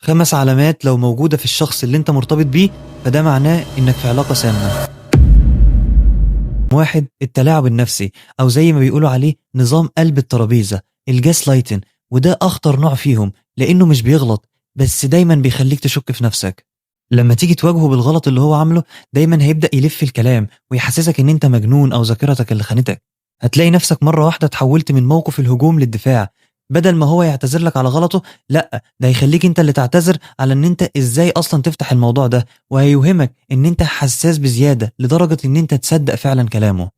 5 علامات لو موجودة في الشخص اللي انت مرتبط بيه فده معناه انك في علاقة سامة. 1، التلاعب النفسي او زي ما بيقولوا عليه نظام قلب الترابيزة، ال gaslighting، وده اخطر نوع فيهم لانه مش بيغلط بس دايما بيخليك تشك في نفسك. لما تيجي تواجهه بالغلط اللي هو عامله دايما هيبدأ يلف الكلام ويحسسك ان انت مجنون او ذاكرتك اللي خانتك. هتلاقي نفسك مرة واحدة تحولت من موقف الهجوم للدفاع، بدل ما هو يعتذر لك على غلطه لا ده هيخليك انت اللي تعتذر على ان انت ازاي اصلا تفتح الموضوع ده، وهيوهمك ان انت حساس بزيادة لدرجة ان انت تصدق فعلا كلامه.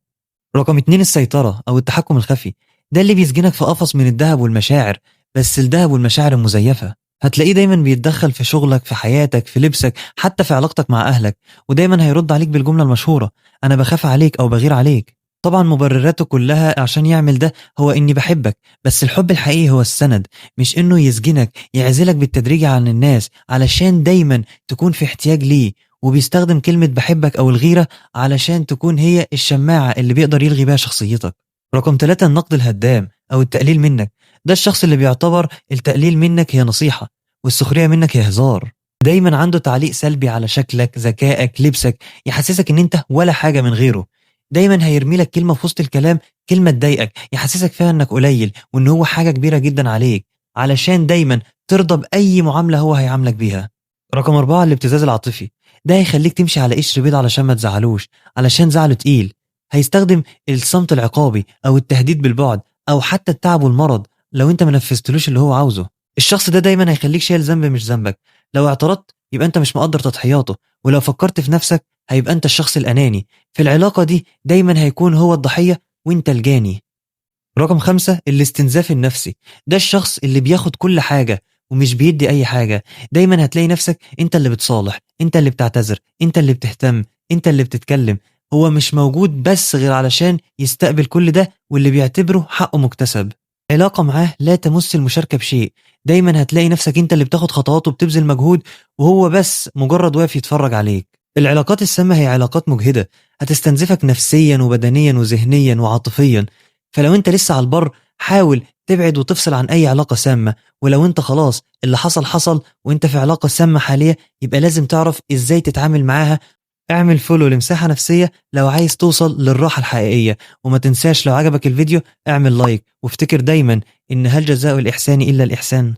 رقم 2، السيطرة او التحكم الخفي، ده اللي بيسجنك في قفص من الذهب والمشاعر، بس الذهب والمشاعر المزيفة. هتلاقيه دايما بيتدخل في شغلك، في حياتك، في لبسك، حتى في علاقتك مع اهلك، ودايما هيرد عليك بالجملة المشهورة انا بخاف عليك او بغير عليك. طبعا مبرراته كلها عشان يعمل ده هو اني بحبك، بس الحب الحقيقي هو السند، مش انه يسجنك يعزلك بالتدريج عن الناس علشان دايما تكون في احتياج ليه. وبيستخدم كلمة بحبك او الغيرة علشان تكون هي الشماعة اللي بيقدر يلغي بيها شخصيتك. رقم 3، النقد الهدام او التقليل منك، ده الشخص اللي بيعتبر التقليل منك هي نصيحة والسخرية منك هي هزار. دايما عنده تعليق سلبي على شكلك، ذكائك، لبسك، يحسسك ان انت ولا حاجة من غيره. دايما هيرمي لك كلمة في وسط الكلام، كلمة تضايقك، يحسسك فيها انك قليل وان هو حاجة كبيرة جدا عليك، علشان دايما ترضى بأي معاملة هو هيعاملك بيها. رقم 4، الابتزاز العاطفي، ده هيخليك تمشي على قشر بيض علشان ما تزعلوش، علشان زعله تقيل. هيستخدم الصمت العقابي او التهديد بالبعد او حتى التعب والمرض لو انت ما نفذتلوش اللي هو عاوزه. الشخص ده دايما هيخليك شايل ذنب مش ذنبك، لو اعترضت يبقى انت مش مقدر تضحياته، ولو فكرت في نفسك هيبقى انت الشخص الاناني. في العلاقة دي دايما هيكون هو الضحية وانت الجاني. رقم 5، الاستنزاف النفسي، ده الشخص اللي بياخد كل حاجة ومش بيدي اي حاجة. دايما هتلاقي نفسك انت اللي بتصالح، انت اللي بتعتذر، انت اللي بتهتم، انت اللي بتتكلم. هو مش موجود بس غير علشان يستقبل كل ده واللي بيعتبره حقه مكتسب. علاقة معاه لا تمس المشاركة بشيء، دايما هتلاقي نفسك انت اللي بتاخد خطوات وبتبذل مجهود وهو بس مجرد واقف يتفرج عليك. العلاقات السامة هي علاقات مجهدة، هتستنزفك نفسيا وبدنيا وذهنيا وعاطفيا. فلو انت لسه على البر حاول تبعد وتفصل عن اي علاقة سامة، ولو انت خلاص اللي حصل حصل وانت في علاقة سامة حالية يبقى لازم تعرف ازاي تتعامل معاها. اعمل follow لمساحة نفسية لو عايز توصل للراحة الحقيقية، وما تنساش لو عجبك الفيديو اعمل like، وافتكر دايما ان هل جزاء الإحسان إلا الإحسان.